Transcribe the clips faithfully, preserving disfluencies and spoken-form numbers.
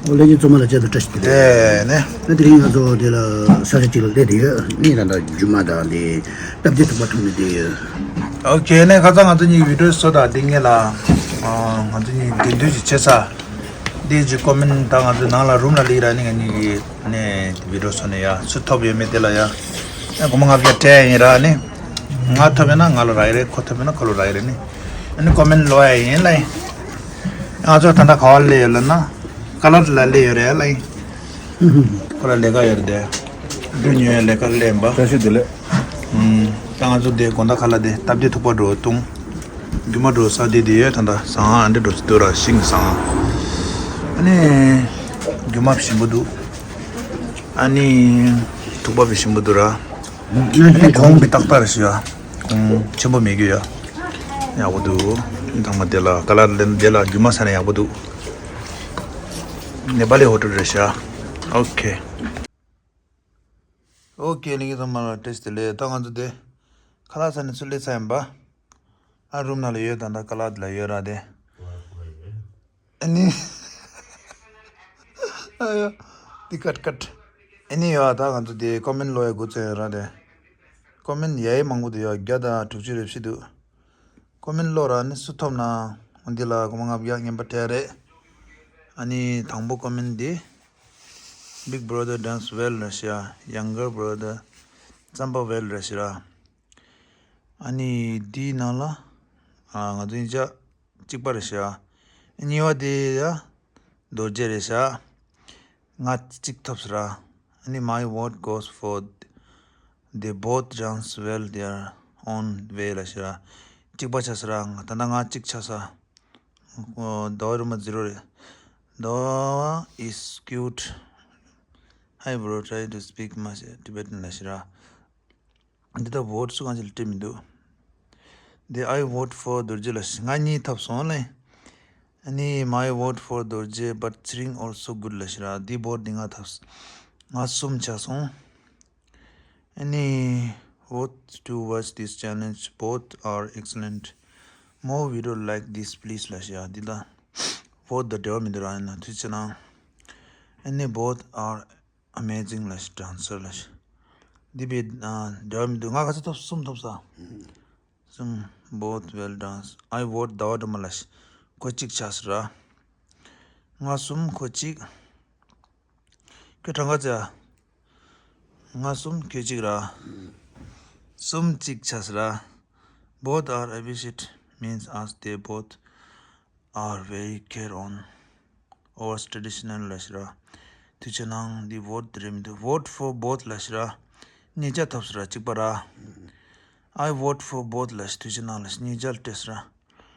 ཨོ་ལྷན་རྒྱས་ཚང་མ་ལ་བཅར་དུ་བཀྲ་ཤིས་བདེ་ལེགས། དེ་ནས། ཨ་དེ་རིང་ང་ཚོ་དེ་ལ་ས་ཆ་གཅིག་ལ་སླེབས་བསྡད་ཡོད། ཨ་ནི་ད་ལྟ་རྒྱུ་མ་དང་དེ་སྟབས་བདེ་ཐུག་པ་འཐུང་ནས་བསྡད་ཡོད། ཨོ་ཁེ། ནས་ཁ་སང་ང་ཚོ་གཉིས་བི་ཌིའོ་བཟོ་དང་དེ་སྔོན་ལ་ང་ཚོ་གཉིས་དགེ་འདུན་གྱི་ཆེ་ས་དེ་གྱི་ཀོ་མེན་ཊི་ད་ང་ཚོ་ནང་ལ་རུམ་ལ་སླེབས་ར་ནི་ང་གཉིས་ཀྱིས་ནས་བི་ཌིའོ་བཟོ་ནས་ཡ་སུ་ཐོབ་ཡོད་མེད་དེ་ལ་ཡ། ཨ་སྒོར་མོ་ལྔ་བརྒྱ་སྤྲད་ཡིན་ར་ནི། ང་ཐོབ་ཡོད་ན་ང་ལ་རག་གི་རེད། ཁོ་ཐོབ་ཡོད་ན་ཁོ་ལ་རག་གི་རེད་ནི། ཨ་ནི་ཀོ་མེན་ཊི་ཀློག་ཡ་ཡིན་ལ། ང་ཚོ་ད་ལྟ་ག་བ་སླེབས་ཡོད་ལབ་ན། ཀ་ལར་ལ་སླེབས་ཡོད་རེད་ལ། ཁོ་ལ་ལས་ཀ་ཡོད་རེད་དེ། འགྲུལ་ཉོ་ཡ་ལས་ཀ་སླེབས་པ། བཀྲ་ཤིས་བདེ་ལེགས། ཨུམ། ད་ང་ཚོ་དེ་དགོང་དག་ཁ་ལག་དེ་སྟབས་བདེ་ཐུག་པ་འགྲོ་བཏུང་། རྒྱུ་མ་འགྲོ་ས་དེ་དེ་ཡོད། ད་ལྟ་ཟངས་ཨ་འདྲ་འགྲོ་ས་འདུག་ར། ཤིང་ཟངས། ཨ་ནི། རྒྱུ་མ་ཞིམ་པོ་འདུག་ཨ་ནི། ཐུག་པ་ཞིམ་པོ་འདུག་ར། ཨ་ནི་གོང་གི་ཏག་ཏག་རེད་ཤག་ཡ། གོང་ཆེན་པོ་མེད་རྒྱུ་ཡ། ཡག་པོ་འདུག་ཨ་ནི་ཚང་མ་དེ་ལ་ཀ་ལར་ལེན་དེ་ལ་རྒྱུ་མ་ཟ་ན་ཡག་པོ་འདུག་ནེ་པ་ལི་ཧོ་ཊེལ་རེད་ཤག་ཨོ་ཁེ། ཨོ་ཁེ། ལྷན་རྒྱས་ཚང་མ་ལ་བཀྲ་ཤིས་བདེ་ལེགས། ད་ང་ཚོ་དེ་ཁ་ལག་ཟ་ནས་ཚུར་སླེབས་ཚར་ཡིན་པ། ཨ་རུམ་ནང་ལ་ཡོད། ད་ལྟ་ཀ་ལར་ལ་ཡོད་ར་དེ། ཨ་ནི། ཨ་ཡ། འདི་ཀཊ་ཀཊ། ཨ་ནི་ཡ། ད་ང་ཚོ་དེ་ཀོ་མེན་ཊི་ཀློག་ཡ་འགོ་བཙུགས་ཡོད་ར་དེ། ཀོ་མེན་ཊི་ཡ་ཡི་མང་པོ་འདུག་ཡ། བརྒྱ་དང་དྲུག་ཅུ་རེ་བཞི་འདུག་ཀོ་མེན་ཊི་ཀློག་ར་ནི་སུ་ཐོབ་ན། འོ་འདི་ལ་སྒོར་མོ་ལྔ་བརྒྱ་རྔན་པ་སྤྲད་རེད། ཨ་ནི་དང་པོ་ཀོ་མེན་ཊི་འདི། Big brother dance well ར་ཤི་ར། Younger brother རྩམ་པ་well ར་ཤི་ར། ཨ་ནི་འདིའི་ནང་ལ་ཨ་ང་ཚོ་གཉིས་ཆ་གཅིག་པ་རེད་ཤག་གཉིས་པ་དེ་ཡ་རྡོ་རྗེ་རེད་ཤག་ང་གཅིག་ཐོབ་ཟེར་ར། ཨ་ནི་my vote goes for they both dance well their own way ལ་ཤི་ར། གཅིག་པ་ཆགས་ཟེར་ར། ད་ལྟ་ང་གཅིག་ཆགས་ས། ཨོ། ཟླ་བ་རུ་མ་ཛི་རོ་རེད། ཟླ་བ་is cute. Hi bro, try to speak much Tibetan ལ་ཤི་ར། འདི་ལྟ་བོ་ཊི་སུ་གང་ཅི་ལ་སྤྲད་མི་འདུག་དེ་I vote for རྡོ་རྗེ་ལ་ཤི། ང་གཉིས་ཐོབ་སོང་ལེ། ཨ་ནི་my vote for རྡོ་རྗེ but ཚེ་རིང་also good ལ་ཤི་ར། འདི་བོ་ཊི་འདི་ང་ཐོབ། ང་གསུམ་ཆགས་སོང་། ཨ་ནི། Vote to watch this challenge. Both are excellent. More video like this please ལ་ཤི་ར། འདི་ལྟ་བོ་ཊི་དང་འབྲེལ་བ་མི་འདུག་ར། ཡིན་ན་ཐུགས་རྗེ་ཆེ་གནང་། ཨ་ནི། Both are amazing ལ་ཤི། Dancer ལ་ཤི། འདི་བས་ཨ་འདྲ་བ་མི་འདུག་ང་ག་ཚོད་ཐོབ། གསུམ་ཐོབ་ས། གསུམ། Both well dance. I vote ཟླ་བ་སྒྲོལ་མ་ལ་ཤི། ཁོ་གཅིག་ཆགས་ཟེར་ར། ང་གསུམ་ཁོ་གཅིག་ཁྱོད་གྲངས་ཀ་ཚོད་ཨ། ང་གསུམ་ཁྱོད་གཅིག་ར། གསུམ་གཅིག་ཆགས་ཟེར་ར། Both are appreciate means as they both are very care on our traditional ལ་ཤི་ར། ཐུགས་རྗེ་གནང་། འདི་བོ་ཊི་རེད་མི་འདུག Vote for both ལ་ཤི་ར། གཉིས་ཆ་ཐོབ་ཟེར་ར། གཅིག་པ་ར། I vote for both ལ་ཤི། ཐུགས་རྗེ་གནང་ལ་ཤི། གཉིས་ཆ་ལ་སྤྲད་ཟེར་ར།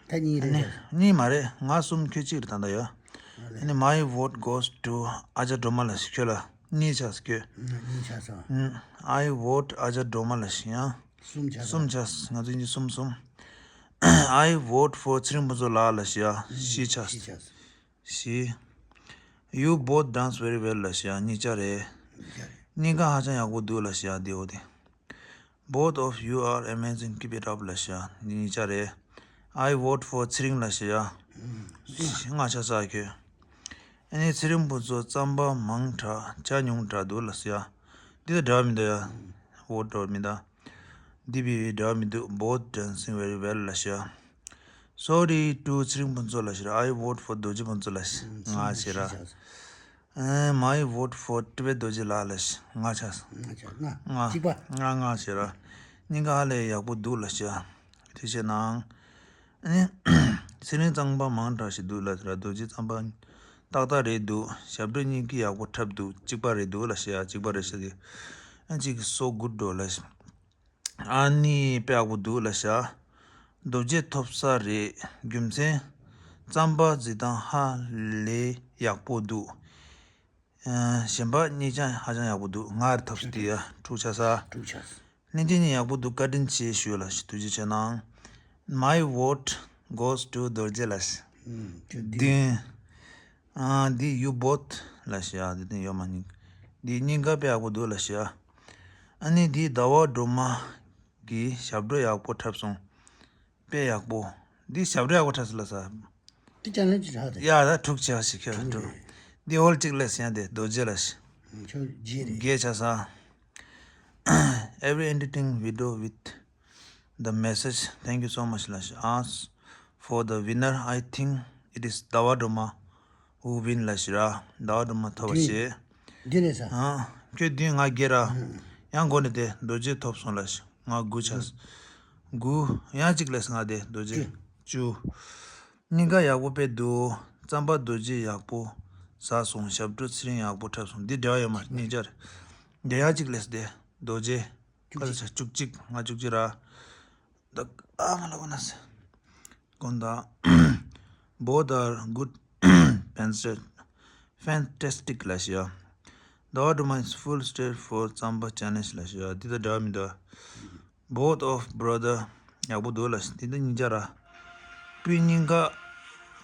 ད་གཉིས་རེད། ཨ་ནི་གཉིས་མ་རེད། ང་གསུམ་ཁྱོད་གཅིག་རེད་ད་ལྟ་ཡ། ཨ་ནི་my vote goes to ཨ་ཅག་སྒྲོལ་མ་ལ་ཤི། ཁྱོད་ལ་གཉིས་ཆགས་ཁྱོད། གཉིས་ཆགས་སོང་། ཨ། I vote ཨ་ཅག་སྒྲོལ་མ་ལ་ཤི་ཡ། གསུམ་ཆགས་སོང་། གསུམ་ཆགས། ང་ཚོ་གཉིས་གསུམ་གསུམ། I vote for ཚེ་རིང་ཕུན་ཚོགས་ལགས་ལ་ཤི་ཡ། བཞི་ཆགས། བཞི་ཆགས། བཞི། You both dance very well ལ་ཤི་ཡ། གཉིས་ཆ་རེད། གཉིས་ཀ་ཧ་ཅང་ཡག་པོ་འདུག་ལ་ཤི་ཡ། འདི་འོ་དེ། Both of you are amazing, keep it up ལ་ཤི་ཡ། གཉིས་ཆ་རེད། I vote for ཚེ་རིང་ལ་ཤི་ཡ། ལྔ་ཆ་ས་ཁྱོད། ཨ་ནི་ཚེ་རིང་ཕུན་ཚོགས་རྩམ་པ་མང་དྲགས་ཆ་ཉུང་དྲགས་འདུག་ལ་ཤི་ཡ། འདི་དང་འདྲ་བ་མི་འདུག་ཡ། བོ་ཊི་འདྲ་བ་མི་འདུག་འདི་བི་འདྲ་བ་མི་འདུག Both dancing very well ལ་ཤི་ཡ། Sorry to ཚེ་རིང་ཕུན་ཚོགས་ལ་ཤི་ར། I vote for རྡོ་རྗེ་ཕུན་ཚོགས་ལ་ཤི། ང་ཤི་ར། ཨ། My vote for Tibet རྡོ་རྗེ་ལགས་ལ་ཤི། ང་ཆགས། ང་ཆགས། ང་། ང་། གཅིག་པ། ང་། ང་ཤི་ར། གཉིས་ཀ་ཧ་ལས་ཡག་པོ་འདུག་ལ་ཤི་ཡ། ཐུགས་རྗེ་གནང་། ཨ་ནི། ཚེ་རིང་རྩམ་པ་མང་དྲགས་ཤིག་འདུག་ལ་ཤི་ར། རྡོ་རྗེ་རྩམ་པ་ཏག་ཏག་རེད་འདུག་ཞབས་བྲོ་གཉིས་ཀྱི་ཡག་པོ་འཁྲབ་འདུག་གཅིག་པ་རེད་འདུག་ལ་ཤི་ཡ། གཅིག་པ་རེད་ཤི་དེ། ཨ་གཅིག་so good འགྲོ་ལ་ཤི། ཨ་ནི་དཔེ་ཡག་པོ་འདུག་ལ་ཤ། རྡོ་རྗེ་ཐོབ་ས་རེད། རྒྱུ་མཚན། རྩམ་པ་བཟི་སྟངས་ཧ་ལས་ཡག་པོ་འདུག་ཨ། གཞན་པ་གཉིས་ཀྱང་ཧ་ཅང་ཡག་པོ་འདུག་ང་རེ་ཐོབ་ས་དེ་ཡ་དྲུག་ཆ་ས། དྲུག་ཆ་ས། ལྷན་རྒྱས་གཉིས་ཡག་པོ་འདུག་བཀའ་དྲིན་ཆེ་ཞུ་ལ་ཤ། ཐུགས་རྗེ་ཆེ་གནང་། My vote goes to རྡོ་རྗེ་ལ་ཤ། ཨུམ། བདུན། ཨ། འདི་you both ལ་ཤ། འདི་དེ་ཡོད་མ་ནི། འདི་སྙིང་ག་དཔེ་ཡག་པོ་འདུག་ལ་ཤ། ཨ་ནི་འདི་ཟླ་བ་སྒྲོལ་མ་གི་ཞབས་བྲོ་ཡག་པོ་འཁྲབ་སོང་། དཔེ་ཡག་པོ། འདི་ཞབས་བྲོ་ཡག་པོ་འཁྲབ་སོང་ལ་ས། འདི་ཅང་ལན་ཅི་རག་དེ། ཡ་ད་དྲུག་ཆ་ཞིག་ཁྱོད་དྲུག་དྲུག་འདི་ཧོལ་གཅིག་ལས་ཡང་དེ་རྡོ་རྗེ་ལ་ཤི། ཁྱོད་རྗེ་རེད། རྒྱལ་ཆ་ས། Every editing video with the message, thank you so much ལ་ཤི། As for the winner, I think it is ཟླ་བ་སྒྲོལ་མ་who win ལ་ཤི་ར། ཟླ་བ་སྒྲོལ་མ་ཐོབ་པ་ཤེས། འདི་རེད་ས། ཨ། ཁྱོད་འདི་ང་རྒྱལ་ར། ཡང་འགོ་ནས་དེ་རྡོ་རྗེ་ཐོབ་སོང་ལ་ཤི། ང་དགུ་ཆ་ས། དགུ། ཡང་གཅིག་ལས་ང་དེ་རྡོ་རྗེ། བཅུ། བཅུ། སྙིང་ག་ཡག་པོ་དཔེ་འདུག་རྩམ་པ་རྡོ་རྗེ་ཡག་པོ་ཟ་སོང་། ཞབས་བྲོ་ཚེ་རིང་ཡག་པོ་འཁྲབ་སོང་། འདི་འབྲེལ་བ་ཡོད་མ་རེད། སྙིང་རྗེ་རེད། འདི་ཡང་གཅིག་ལས་དེ་རྡོ་རྗེ། བཅུ་གཅིག་ཁ་ཚ་བཅུ་གཅིག་ང་བཅུ་གཅིག་ར། ད་ཨ་ང་ལ་གོ་ན་སེ། དགོན་བདག Both are good, fantastic, fantastic ལ་ཤི་ཡ། ཟླ་བ་སྒྲོལ་མ is full state for རྩམ་པ་challenge ལ་ཤི་ཡ། འདི་ད་འདྲ་མི་འདུག Both of brother ཡག་པོ་འདུག་ལ་ཤི། འདི་ད་སྙིང་རྗེ་ར། སྤུན་སྙིང་ག་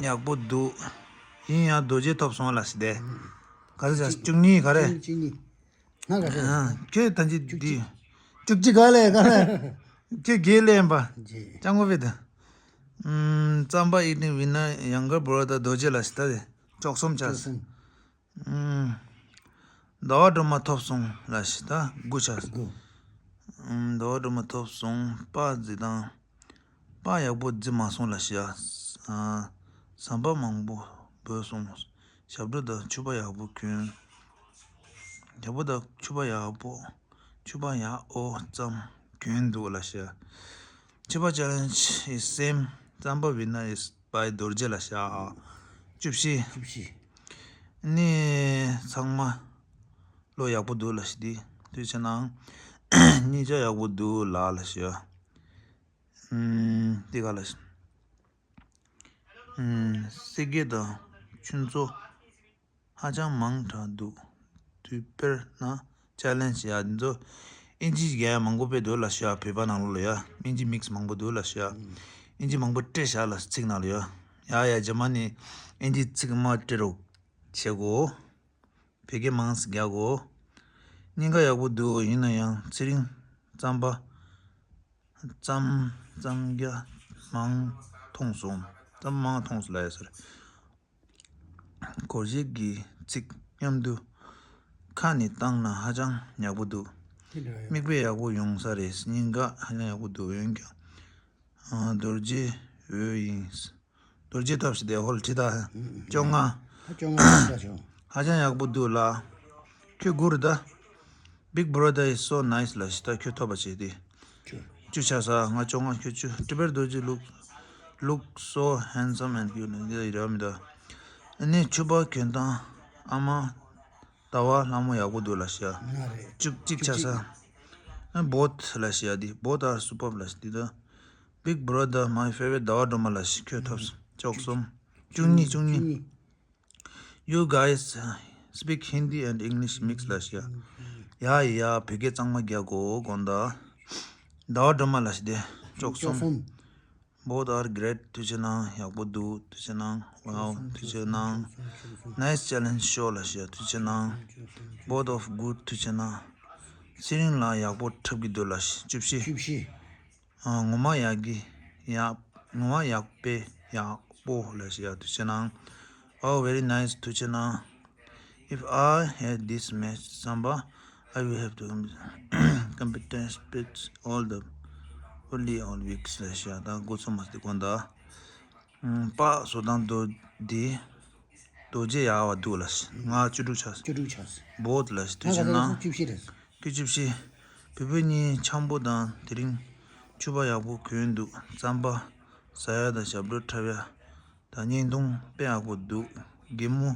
ཡག་པོ་འདུག་ཡིན་ཡང་རྡོ་རྗེ་ཐོབ་སོང་ལ་ཤི་དེ། ག་ཚོད་བྱ་བཅུ་གཉིས་ག་རེད། བཅུ་གཉིས། ང་ག་རེད། ཨ། ཁྱོད་ད་ཅི་འདི། བཅུ་གཅིག་ག་ལས་ག་ལས། ཁྱོད་དགེ་ལས་པ། ཅི། ཅང་གོ་བེ་ད། ཨུམ། རྩམ་པ་eating winner younger brother རྡོ་རྗེ་ལ་ཤི་ད་དེ། བཅུ་གསུམ་ཆ་སོང་། ཟླ་བ་སྒྲོལ་མ་ཐོབ་སོང་ལ་ཤི་ད་དགུ་ཆ་སོང་། དགུ། ཟླ་བ་སྒྲོལ་མ་ཐོབ་སོང་། པ་རྫི་དང་། པ་ཡག་པོ་རྫི་མ་སོང་ལ་ཤི་ཡ། ཟམ་པ་མང་པོ་བོས་སོང་། ཞབས་བྲོ་དང་ཕྱུ་པ་ཡག་པོ་གྱོན། ཞབས་བྲོ་དང་ཕྱུ་པ་ཡག་པོ། ཕྱུ་པ་ཡག་པོ་ཙམ་གྱོན་འདུག་ལ་ཤི་ཡ། ཕྱུ་པ་challenge is same རྩམ་པ winner is by རྡོ་རྗེ་ལ་ཤི་ཡ། བཅུ་བཞི། བཅུ་བཞི། ནི་ཚང་མ་བློ་ཡག་པོ་འདུག་ལ་ཤི་དེ། དུས་ཆེ་ནང་། སྙིང་རྗེ་ཡག་པོ་འདུག་ལ་ལ་ཤི་ཡ། ཨུམ། དེ་ག་ལ་ཤི། ཨུམ། སེ་གེ་དང་ཆུ་མཚོ་ཧ་ཅང་མང་དྲགས་འདུག་དུས་དཔེར་ན་challenge ཡ་འདི་ཚོ་ཨིན་ཇི་རྒྱག་ཡ་མང་པོ་དཔེ་འདུག་ལ་ཤི་ཡ། བོད་པ་ནང་ལོགས་ལ་ཡ་ཨིན་ཇི་mix མང་པོ་འདུག་ལ་ཤི་ཡ། ཨིན་ཇི་མང་པོ་སྤྲད་བཞག་ལ་ཚིག་ནང་ལ་ཡ། ཡ་ཡ་རྗེས་མ་ནི་ཨིན་ཇི་ཚིག་མ་སྤྲད་རོགས་བྱེད་དགོས། བོད་སྐད་མང་ཙམ་རྒྱག་དགོས། སྙིང་ག་ཡག་པོ་འདུག་ཡིན་ན་ཡང་ཚེ་རིང་རྩམ་པ། རྩམ། རྩམ་རྒྱ་མང་མཐོང་སོང་། རྩམ་མང་མཐོང་སོང་ལ་ཡ་ཟེར། སྒོར་གཞས་ཀྱི་ཚིག་མཉམ་དུ་ཁ་ནས་བཏང་ན་ཧ་ཅང་ཡག་པོ་འདུག་དེ་འདྲ་ཡོད། མིག་དཔེ་ཡག་པོ་ཡོང་ས་རེད། སྙིང་ག་ཧ་ཅང་ཡག་པོ་འདུག་འོན་ཀྱང་། ཨ། རྡོ་རྗེ་འོས་ཡིན། རྡོ་རྗེ་ཐོབ་ཤི་དེ་ཧོལ་ཁྲི་ད། བཅོ་ལྔ། ད་བཅོ་ལྔ་ད་བྱུང་། ཧ་ཅང་ཡག་པོ་འདུག་ལ། ཁྱོད་དགུ་རེད་ད། Big brother is so nice ལ་ཤི་ད་ཁྱོད་ཐོབ་པ་བྱེད་དེ། བཅུ་ཆ་ས་ང་བཅོ་ལྔ་ཁྱོད་བཅུ། ཊི་བེཊ་རྡོ་རྗེ་look, look so handsome and cute འདི་ཡི་ར་མི་ད། ཨ་ནི་ཕྱུ་པ་གྱོན་སྟངས་ཨ་མ་ཟླ་བ་ལྷ་མོ་ཡག་པོ་འདུག་ལ་ཤི་ཡ། ང་རེད། བཅུ་གཅིག་ཆ་ས། ཨ་both ལ་ཤི་ཡ་འདི་both are superb ལ་ཤི་འདི་ད། Big brother my favorite ཟླ་བ་སྒྲོལ་མ་ལ་ཤི་ཁྱོད་ཐོབ་བཅུ་གསུམ། བཅུ་གཉིས་བཅུ་གཉིས། བཅུ་གཉིས། You guys speak Hindi and English mix ལ་ཤི་ཡ། ཡ་ཡ་བོད་སྐད་གཙང་མ་རྒྱག་གོ་དགོན་ད། ཟླ་བ་སྒྲོལ་མ་ལ་ཤི་དེ་བཅུ་གསུམ། བཅུ་གསུམ། Both are great ཐུགས་རྗེ་གནང་། ཡག་པོ་འདུག་ཐུགས་རྗེ་གནང་། Wow ཐུགས་རྗེ་གནང་། Nice challenge show ལ་ཤི་ཡ་ཐུགས་རྗེ་གནང་། Both of good ཐུགས་རྗེ་གནང་། ཚེ་རིང་ལགས་ཡག་པོ་འཁྲབ་ཀྱི་འདུག་ལ་ཤི། བཅུ་བཞི། བཅུ་བཞི། ཨ། ངོ་མ་ཡག་གི་ཡག་ངོ་མ་ཡག་པའི་ཡག་པོ་ལ་ཤི་ཡ་ཐུགས་རྗེ་གནང་། Oh very nice ཐུགས་རྗེ་གནང་། If I had this match རྩམ་པ I would have to compete all the only all weeks ལ་ཤི་ཡ་ད་འགོ་ཚོ་མ་སྟེ་གོ་ད། ཨམ། པ་བཟོ་སྟངས་རྡོ་འདི་རྡོ་རྗེ་ཡག་པ་འདུག་ལ་ཤི། ང་བཅུ་དྲུག་ཆགས་སོང་། བཅུ་དྲུག་ཆགས་སོང་། Both ལ་ཤི་ཐུགས་རྗེ་གནང་། བཅུ་བཞི་རེད། ཁྱོད་བཅུ་བཞི། བུ་བུ་གཉིས་འཆམ་པོ་དང་དེ་རིང་ཕྱུ་པ་ཡག་པོ་གྱོན་འདུག་རྩམ་པ་ཟ་ཡ་དང་ཞབས་བྲོ་འཁྲབ་ཡ་དང་བརྙན་ཐུང་དཔེ་ཡག་པོ་འདུག་གད་མོ་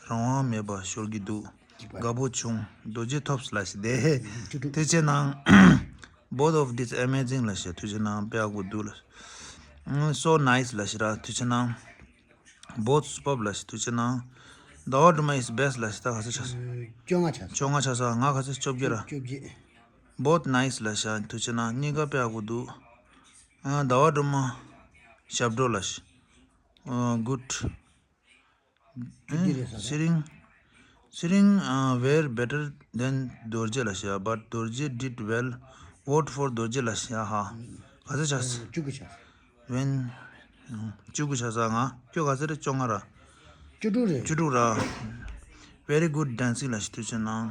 རང་དབང་མེད་པ་ཤོར་གྱི་འདུག་དགའ་པོ་བྱུང་། རྡོ་རྗེ་ཐོབ་ལ་ཤི་དེ་ཐུགས་རྗེ་གནང་། Both of this amazing ལ་ཤི་ཐུགས་རྗེ་གནང་། དཔེ་ཡག་པོ་འདུག་ལ། So nice ལ་ཤི་ར་ཐུགས་རྗེ་གནང་། Both superb ལ་ཤི་ཐུགས་རྗེ་གནང་། ཟླ་བ་སྒྲོལ་མ་is best ལ་ཤི་ད་ག་ཚོད་ཆགས་སོང་། བཅོ་ལྔ་ཆགས་སོང་། བཅོ་ལྔ་ཆགས་སོང་། ང་ག་ཚོད་བཅོ་བརྒྱད་ར། བཅོ་བརྒྱད། Both nice ལ་ཤི་ཐུགས་རྗེ་གནང་། གཉིས་ཀ་དཔེ་ཡག་པོ་འདུག་ཨ། ཟླ་བ་སྒྲོལ་མ་ཞབས་བྲོ་ལ་ཤི། ཨ། Good བཅུ་བརྒྱད་རེད་ཟེར། ཚེ་རིང་། ཚེ་རིང་། ཨ། were better than རྡོ་རྗེ་ལ་ཤི་ཡ། But རྡོ་རྗེ་did well, vote for རྡོ་རྗེ་ལ་ཤི་ཡ་ཧ། ག་ཚོད་ཆགས། བཅུ་དགུ་ཆགས། When བཅུ་དགུ་ཆགས་ས་ང་ཁྱོད་ག་ཚོད་རེད། བཅོ་ལྔ་ར། བཅུ་དྲུག་རེད། བཅུ་དྲུག་ར། Very good dancing ལ་ཞིག་ཐུགས་རྗེ་གནང་།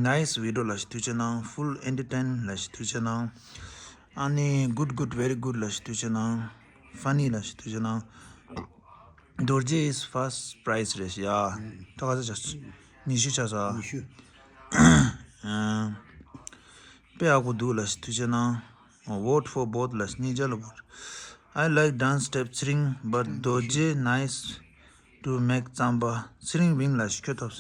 Nice video ལ་ཞིག་ཐུགས་རྗེ་གནང་། Full entertain ལ་ཞིག་ཐུགས་རྗེ་གནང་། ཨ་ནི་good, good, very good ལ་ཞིག་ཐུགས་རྗེ་གནང་། Funny ལ་ཞིག་ཐུགས་རྗེ་གནང་། རྡོ་རྗེ is first prize རེད་ཤག་ཡ། ད་ག་ཚོད་ཆགས་སོང་། ཉི་ཤུ་ཆགས་སོང་། ཉི་ཤུ། དཔེ་ཡག་པོ་འདུག་ལ་ཞིག་ཐུགས་རྗེ་གནང་། Vote for both ལ་ཞིག་གཉིས་ཆ་ལ་vote. I like dance step ཚེ་རིང་but རྡོ་རྗེ nice to make རྩམ་པ། ཚེ་རིང་win ལ་ཞིག་ཁྱོད་ཐོབ།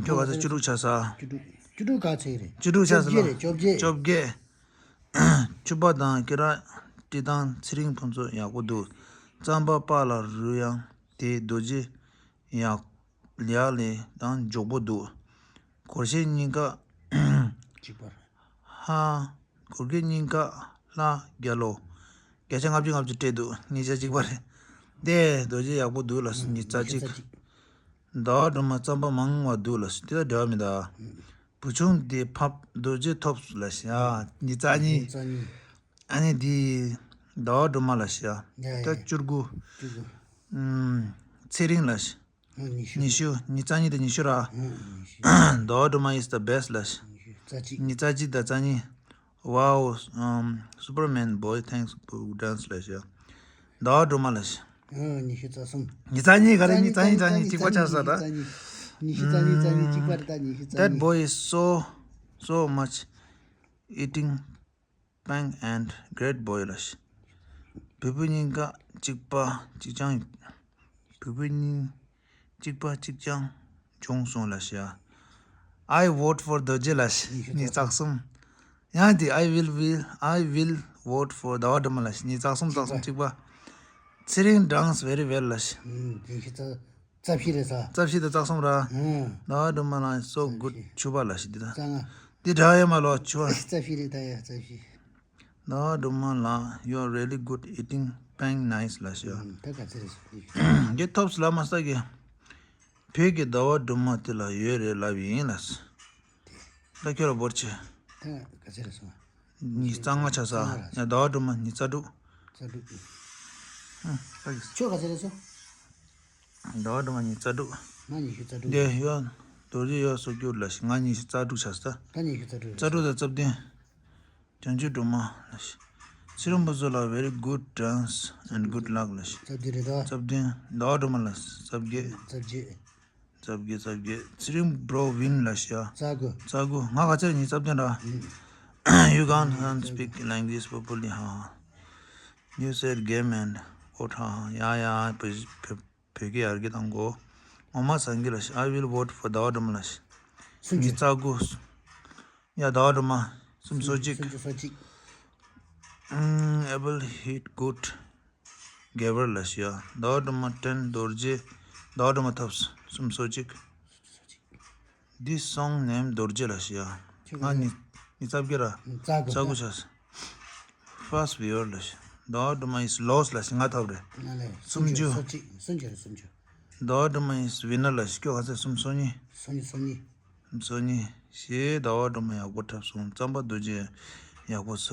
ཁྱོད་ག་ཚོད། བཅུ་དྲུག་ཆགས་སོང་། བཅུ་དྲུག། བཅུ་དྲུག་ག་ཚོད་རེད། བཅུ་དྲུག་ཆགས་སོང་ལ། བཅོ་བརྒྱད་རེད། བཅོ་བརྒྱད། ཕྱུ་པ་དང་ཀེ་ར་ཏི་དང་ཚེ་རིང་ཕུན་ཚོགས་ཡག་པོ་འདུག་རྩམ་པ་པ་ལ་རུ་ཡང་དེ་རྡོ་རྗེ་ཡག་ཡག་ལས་དང་མགྱོགས་པོ་འདུག་སྒོར་གཞས་གཉིས་ཀ། གཅིག་པ་རེད། ཧ། སྒོར་གཞས་གཉིས་ཀ་ལྷ་རྒྱལ་ལོ། བརྒྱ་ཆ་ལྔ་བཅུ་ལྔ་བཅུ་སྤྲད་འདུག་གཉིས་ཆ་གཅིག་པ་རེད། དེ་རྡོ་རྗེ་ཡག་པོ་འདུག་ལ་ཉི་ཚ་གཅིག་ཟླ་བ་སྒྲོལ་མ་རྩམ་པ་མང་བ་འདུག་ལ་དེ་ལ་འབྲེལ་བ་མི་འདུག་བུ་ཆུང་དེ་ཕབ་རྡོ་རྗེ་ཐོབ་ལ་ཤ་ཉི་ཚ་གཉིས། ཉི་ཚ་གཉིས། ཨ་ནི་དེ་ཟླ་བ་སྒྲོལ་མ་ལ་ཤ། ཡ་ད་ཡ། བཅུ་དགུ། བཅུ་དགུ། ཨུམ། ཚེ་རིང་ལ་ཤ། ཨ་ཉི་ཤུ། ཉི་ཤུ། ཉི་ཚ་གཉིས་དེ་ཉི་ཤུ་ར། ཨ་ཉི་ཤུ། ཟླ་བ་སྒྲོལ་མ་is the best ལ་ཤ། ཉི་ཤུ་རྩ་གཅིག་ཉི་ཚ་གཅིག་དང་རྩ་གཉིས། Wow, um, Superman boy, thanks for dance ལ་ཤ། ཟླ་བ་སྒྲོལ་མ་ལ་ཤ། ཨ་ཉི་ཤུ་རྩ་གསུམ། ཉི་ཚ་གཉིས་ག་རེ། ཉི་ཚ་གཉིས། རྩ་གཉིས། གཅིག་པ་ཆགས་སོང་ད། ཉི་ཤུ་རྩ་གཉིས། ཉི་ཤུ་རྩ་གཉིས། རྩ་གཉིས་གཅིག་པ་རེད་ད། ཉི་ཤུ་རྩ་གཉིས། That boy is so, so much eating pang and great boy ལ་ཤ། བུ་བུ་གཉིས་ཀ་གཅིག་པ་གཅིག་རྐྱང་། བུ་བུ་གཉིས་གཅིག་པ་གཅིག་རྐྱང་བྱུང་སོང་ལ་ཤ། I vote for རྡོ་རྗེ་ལ་ཤ། ཉི་ཤུ་རྩ་གསུམ། ཡང་དེ། I will, will, I will vote for ཟླ་བ་སྒྲོལ་མ་ལ་ཤ། ཉི་ཤུ་རྩ་གསུམ། རྩ་གསུམ་གཅིག་པ། ཚེ་རིང་dance very well ལ་ཤ། ཉི་ཤུ་རྩ། རྩ་བཞི་རེད་ས། རྩ་བཞི་དང་རྩ་གསུམ་ར། ཨང་། ཟླ་བ་སྒྲོལ་མ་ལ་so good ཕྱུ་པ་ལ་ཤ་འདི་ད། རྩ་ལྔ། འདི་འདྲ་ཡོད་མ་ལོ་ཕྱུ་པ། རྩ་བཞི་རེད་ད་ཡ། རྩ་བཞི། ཟླ་བ་སྒྲོལ་མ་ལགས། You are really good eating pang, nice ལ་ཤ། ཨང་། ད་ག་ཚོད་རེད་ས། འདི་ཐོབ་སོང་ལ་མ་ས་གི། བོད་ཀྱི་ཟླ་བ་སྒྲོལ་མ་དེ་ལ་ཡོད་རེད་ལབ་ཡིན་ལ། ད་ཁྱོད་ལ་འབོར་ཆེ། ད་ག་ཚོད་རེད་སོང་། ཉི་ཤུ་རྩ་ལྔ་ཆགས་སོང་། ཡ་ཟླ་བ་སྒྲོལ་མ་ཉི་ཤུ་རྩ་དྲུག་རྩ་དྲུག་ཨ་ད་གི། ཁྱོད་ག་ཚོད་རེད་སོང་། ཟླ་བ་སྒྲོལ་མ་ཉི་ཤུ་རྩ་དྲུག་ང་ཉི་ཤུ་རྩ་དྲུག་འདི་ཡོད། རྡོ་རྗེ་ཡོད་སོ་སྐྱུར་ལ་ཤ། ང་ཉི་ཤུ་རྩ་དྲུག་ཆགས་སོང་ད། ད་ཉི་ཤུ་རྩ་དྲུག་རྩ་དྲུག་དང་རྩ་བདུན། བྱང་ཆུབ་སྒྲོལ་མ་ལ་ཤ། ཚེ་རིང་ཕུན་ཚོགས་ལགས། Very good dance and good luck ལ་ཤ། རྩ་བདུན་རེད་ད། རྩ་བདུན། ཟླ་བ་སྒྲོལ་མ་ལགས། རྩ་བརྒྱད། རྩ་བརྒྱད། རྩ་བརྒྱད། རྩ་བརྒྱད། ཚེ་རིང་bro win ལ་ཤ། རྩ་དགུ། རྩ་དགུ། ང་ག་ཚོད་རེད། ཉི་ཤུ་རྩ་བདུན་ར། ཨང་། You can't, can't speak language properly ཧ་ཧ། You said game and vote ཧ་ཧ། ཡ་ཡ། བོད་བོད་བོད་སྐད་ཡར་རྒྱས་གཏང་དགོས། ངོ་མ་བཟང་གི་ལ་ཤ། I will vote for ཟླ་བ་སྒྲོལ་མ་ལ་ཤ། སུམ་ཅུ། ཉི་ཤུ་རྩ་དགུ། ཡ་ཟླ་བ་སྒྲོལ་མ། སུམ་ཅུ་སོ་གཅིག་སུམ་ཅུ་སོ་གཅིག་ཨང་། Able hit good giver ལ་ཤ། ཟླ་བ་སྒྲོལ་མ་ཏྲེན་རྡོ་རྗེ། ཟླ་བ་སྒྲོལ་མ་ཐོབ་སོང་། སུམ་ཅུ་སོ་གཅིག This song name རྡོ་རྗེ་ལ་ཤ། ང་ཉི་ཉི་ཤུ་རྩ་བརྒྱད་ར། རྩ་དགུ། རྩ་དགུ་ཆགས་སོང་། First viewer ལ་ཤ། ཟླ་བ་སྒྲོལ་མ་is lost ལ་ཤ། ང་ཐོབ་རེད། ང་ལས་སུམ་ཅུ། སུམ་ཅུ་སོ་གཅིག་སུམ་ཅུ་རེད། སུམ་ཅུ། ཟླ་བ་སྒྲོལ་མ་is winner ལ་ཤ། ཁྱོད་ག་ཚོད། སུམ་ཅུ་སོ་གཉིས། སུམ་ཅུ་སོ་གཉིས། སུམ་ཅུ་སོ་གཉིས། ཞེས་ཟླ་བ་སྒྲོལ་མ་ཡག་པོ་འཁྲབ་སོང་། རྩམ་པ་རྡོ་རྗེ་ཡག་པོ་ཟ་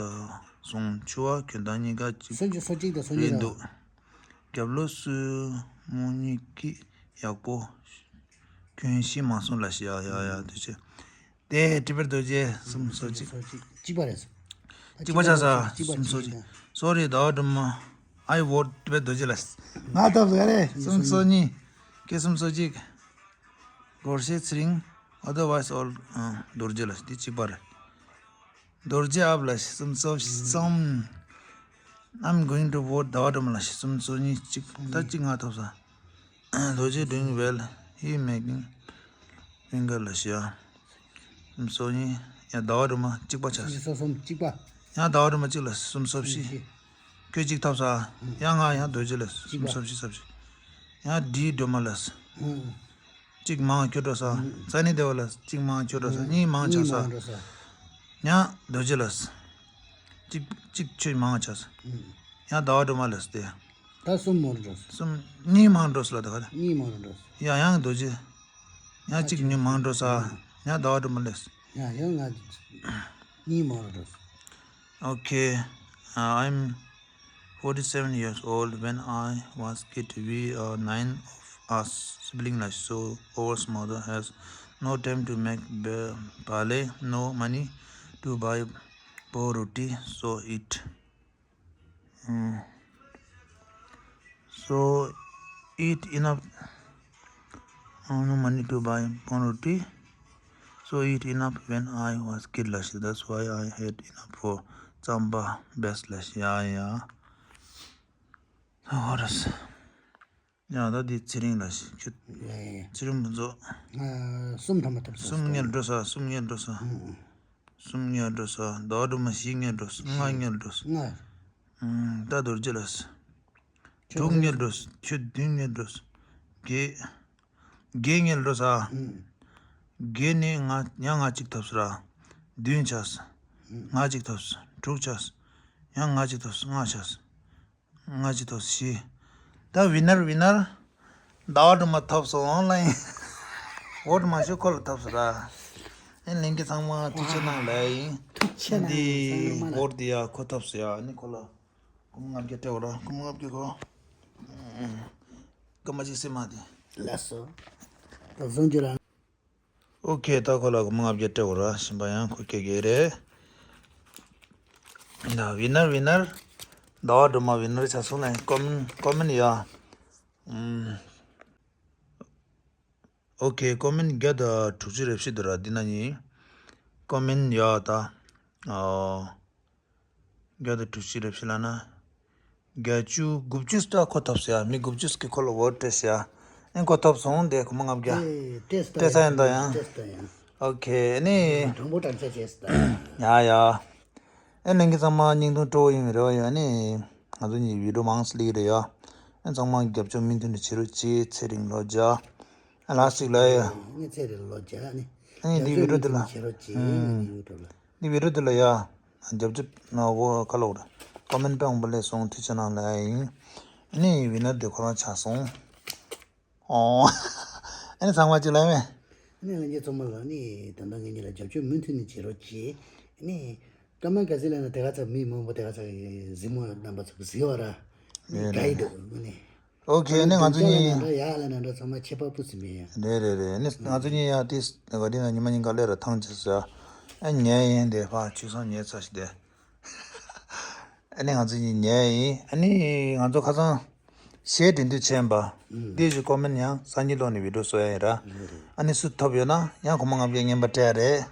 སོང་། ཕྱུ་པ་ཁྱོད་རང་གཉིས་ཀ་གཅིག་སུམ་ཅུ་སོ་གཅིག་དང་སོ་གཉིས་རེད་དང་འདུག་རྒྱབ་ལོགས་སུ་མོ་གཉིས་ཀྱིས་ཡག་པོ་གྱོན་ཤེས་མ་སོང་ལ་ཤ། ཡ་ཡ་ཡ་དེ་ཆེ། དེ་ཊི་བེཊ་རྡོ་རྗེ་སུམ་ཅུ་སོ་གཅིག་སོ་གཅིག་གཅིག་པ་རེད། གཅིག་པ་ཆགས་སོང་། གཅིག་པ་སུམ་ཅུ་སོ་གཅིག་གཅིག་པ། Sorry ཟླ་བ་སྒྲོལ་མ། I vote ཊི་བེཊ་རྡོ་རྗེ་ལ་ཤ། ང་ཐོབ་སོང་རེད། སུམ་ཅུ་སོ་གཉིས། ཁྱེད་སུམ་ཅུ་སོ་གཅིག་སྒོར་གཞས་ཚེ་རིང་། Otherwise all རྡོ་རྗེ་ལ་ཤ། དེ་གཅིག་པ་རེད། རྡོ་རྗེ་ཨབ་ལ་ཤ། སུམ་ཅུ་སོ་གསུམ། I'm going to vote ཟླ་བ་སྒྲོལ་མ་ལ་ཤ། སུམ་ཅུ་སོ་གཉིས་གཅིག་ད་གཅིག་ང་ཐོབ་སོང་། རྡོ་རྗེ་doing well, he making finger ལ་ཤ། སུམ་ཅུ་སོ་གཉིས། ཡང་ཟླ་བ་སྒྲོལ་མ་གཅིག་པ་ཆགས་སོང་། སུམ་ཅུ་སོ་གསུམ་གཅིག་པ། ཡང་ཟླ་བ་སྒྲོལ་མ་གཅིག་ལ་ཤ། སུམ་ཅུ་སོ་བཞི། སུམ་ཅུ་བཞི། ཁྱོད་གཅིག་ཐོབ་སོང་། ཡང་ང་ཡང་རྡོ་རྗེ་ལ་ཤ། གཅིག་པ། སུམ་ཅུ་སོ་བཞི་སོ་བཞི། ཡང་ཌི་སྒྲོལ་མ་ལ་ཤ། ཨང་། གཅིག་མང་ཁྱོད་འགྲོ་སོང་། ཨང་། ཙ་ནི་དེ་བ་ལ་གཅིག་མང་ཁྱོད་འགྲོ་སོང་། ཨང་། གཉིས་མང་ཆགས་སོང་། གཉིས་མང་འགྲོ་སོང་། ཡང་རྡོ་རྗེ་ལ་ཤ། གཅིག་གཅིག་ཁྱོད་མང་ཆགས་སོང་། ཨང་། ཡང་ཟླ་བ་སྒྲོལ་མ་ལ་ཤ་དེ། ད་གསུམ་མང་འགྲོ་སོང་། གསུམ། གཉིས་མང་འགྲོ་སོང་ལ་ད་ག་ལ། གཉིས་མང་འགྲོ་སོང་། ཡང་ཡང་རྡོ་རྗེ། ཡང་གཅིག་ཉུང་མང་འགྲོ་སོང་། ཡང་ཟླ་བ་སྒྲོལ་མ་ལ་ཤ། ཡང་ཡང་ང་གཉིས་མང་རུ་འགྲོ་སོང་། Okay, uh, I'm forty-seven years old. When I was kid, we are nine of a sibling ལ། So Owar's mother has no time to make ba- ballet, no money to buy poor roti, so it mm, so it enough, uh, no money to buy poor roti, so it enough when I was kid ལ། That's why I had enough for ཙམ་པ་བེས་ལ། ཡ་ཡ། ཧོ་ར་སི། ཡ་ད་འདི་ཚེ་རིང་ལ་ཞིག་ཁྱོད། ཡ་ཡ། ཚེ་རིང་མི་འཛོ། ང་གསུམ་ཐམ་པ་ཐོབ་སོང་། གསུམ་ཉལ་འགྲོ་ས། གསུམ་ཉལ་འགྲོ་ས། ཨུ། གསུམ་ཉལ་འགྲོ་ས། ཟླ་བ་སྒྲོལ་མ་བཞི་ཉལ་འགྲོ་ས། ལྔ་ཉལ་འགྲོ་ས། ལྔ། ཨུ། ད་རྡོ་རྗེ་ལ་ས། དྲུག་ཉལ་འགྲོ་ས། ཁྱོད་བདུན་ཉལ་འགྲོ་ས། བརྒྱད། བརྒྱད་ཉལ་འགྲོ་ས། ཨུ། བརྒྱད་ནས་ང་ཡང་ང་གཅིག་ཐོབ་ས་ར། བདུན་ཆགས་ས། ང་གཅིག་ཐོབ་ས། དྲུག་ཆགས་ས། ཡང་ང་གཅིག་ཐོབ་ས། ལྔ་ཆགས་ས། ལྔ་གཅིག་ཐོབ་ས། བཞི། ད་ཝི་ནར་ཝི་ནར། ཟླ་བ་སྒྲོལ་མ་ཐོབ་སོང་ལ་ཡིན། ཝོ་ཊི་མང་ཤོས་ཁོ་ལ་ཐོབ་སོང་ར། ཨེ་ལྷན་རྒྱས་ཚང་མ་ཐུགས་རྗེ་གནང་ལ་ཡིན། ཐུགས་རྗེ་གནང་། འདི་ཚང་མ་ལ། ཝོ་ཊི་འདི་ཡ་ཁོ་ཐོབ་སོང་ཡ། ཨ་ནི་ཁོ་ལ་སྒོར་མོ་ལྔ་བརྒྱ་སྤྲད་དགོས་ར། སྒོར་མོ་ལྔ་བརྒྱ་ཁོ། སྐར་མ་གཅིག་སེ་མ་དེ། ལགས་སོ། ད་བཟང་རྒྱུ་ར། ཨོ་ཁེ། ད་ཁོ་ལ་སྒོར་མོ་ལྔ་བརྒྱ་སྤྲད་དགོས་ར། གཞན་པ་ཡང་ཁོ་སྐྱེ་གི་རེད། ད་ཝི་ནར་ཝི་ནར། ཟླ་བ་སྒྲོལ་མ་ཝི་ནར་ཆགས་སོང་ལ་ཡིན། ཀོ་མེན་ཀོ་མེན་ཡ། ཨུམ། ཨོ་ཁེ། ཀོ་མེན་བརྒྱ་དང་དྲུག་ཅུ་རེ་བཞི་འདུག་ར། འདི་ན་ཡིན། ཀོ་མེན་ཡ་ད། ཨོ། བརྒྱ་དང་དྲུག་ཅུ་རེ་བཞི་ལབ་ན། བརྒྱད་ཅུ་དགུ་བཅུ་ད་ཁོ་ཐོབ་ཟེར་ཡ། མི་དགུ་བཅུ་གི་ཁོ་ལ་ཝོ་ཊི་སྤྲད་ཟེར་ཡ། ཨེ་ཁོ་ཐོབ་སོང་། དེ་སྒོར་མོ་ལྔ་བརྒྱ་སྤྲད་ས་ཡིན་ད་ཡང་། སྤྲད་ས་ཡིན། ཨོ་ཁེ། ཨ་ནི། དང་པོ་དྲང་ཆ་བྱས་ད། ཡ་ཡ། ཨེ་ལྷན་རྒྱས་ཚང་མ་བརྙན་ཐུང་སྤྲོ་བོ་ཡིན་རེད་བ་ཡ། ཨ་ནི་ང་ཚོ་གཉིས་བི་ཌིའོ་མང་སི་ལིག་རེད་ཡ། ཨེ་ཚང་མ་རྒྱབ་སྐྱོར་མུ་མཐུད་ནས་བྱེད་རོགས་གྱིས། ཚེ་རིང་ལོ་བརྒྱ། ཨ་ལ་སིག་ལ་ཡ། ཨ་ནི་ཚེ་རིང་ལོ་བརྒྱ། ཨ་ནི། ཨ་ནི་འདི་བི་ཌིའོ་འདི་ལ། བྱེད་རོགས་གྱིས། ཨུམ། ཨ་ནི་ཡུ་ཊུབ་ལ། འདི་བི་ཌིའོ་འདི་ལ་ཡ། རྒྱབ་ལྗིད་ན་འོ་ཁ་ལོག་རེད། ཀོ་མེན་དཔེ་མང་པོ་སླེབས་སོང་། ཐུགས་རྗེ་གནང་ལ་ཡིན། ཨ་ནི་ཝི་ནར་དེ་ཁོ་རང་ཆགས་སོང་། ཨོ། ཨ་ནི་ཚང་མ་ཅིག་ལ་མེ། ཨ་ནི་ལྷན་རྒྱས་ཚང་མ་ལ་ནི་ད་ལྟ་ངེད་གཉིས་ལ་རྒྱབ་སྐྱོར་མུ་མཐུད་ནས་བྱེད་རོགས་གྱིས། ཨ་ནི་ཀ་མན་ག་ཚི་ལ་ན་དེ་ག་ཚ་མི་མང་པོ་དེ་ག་ཚ་གཟིགས་མོ་རྣམ་པ་ཚོ་གཟིགས་བ་ར། ཨ་ནི་དགའ་ཡི་འདུག་ཨ་ནི། ཨོ་ཁེ། ཨ་ནི་ང་ཚོ་གཉིས། ཡ་ལ་ན་འདྲ་ཚང་མ་ཁྱད་པར་སྤུ་ཙམ་མེད་ཡ། རེད་རེད་རེད། ཨ་ནི་ང་ཚོ་གཉིས་ཡ་དེ་ག་དེ་ན་ཉི་མ་ཉིན་ག་ལེ་ར་ཐང་ཆད་ཟེར། ཨ་ཉལ་ཡིན་དེ་ཕ་ཆུ་སང་ཉལ་ཚར་ཞིག་དེ། ཨ་ནི་ང་ཚོ་གཉིས་ཉལ་ཡིན། ཨ་ནི་ང་ཚོ་ཁ་སང་གཞས་འབྲི་འདོད་བྱས་པ། ཨུམ། དེ་བཞིན་ཀོ་མེན་ཡང་སང་ཉིན་ལོག་ནས་བི་ཌིའོ་བཟོ་ཡ་ཡིན་ར། ཨ་ནི་སུ་ཐོབ་ཡོད་ན་ཡང་སྒོར་མོ་ལྔ་བརྒྱ་རྔན་པ་སྤྲད་ཡ་རེད།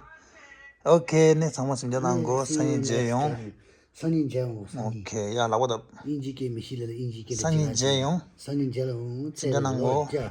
ཨོ་ཁེ། ཨ་ནི་ཚང་མ་སེམས་ཆུང་གནང་གོ། སང་ཉིན་མཇལ་ཡོང་། སང་ཉིན་མཇལ་ཡོང་། སང་ཉིན། ཨོ་ཁེ། ཡ་ལག་པ་བརྡབ། དབྱིན་ཇི་སྐད་མི་ཤེས་ལ་ལ་དབྱིན་ཇི་སྐད་ལ་སང་ཉིན་མཇལ་ཡོང་། སང་ཉིན་མཇལ་ཡོང་། ཚེ་རིང་ལོ་བརྒྱ།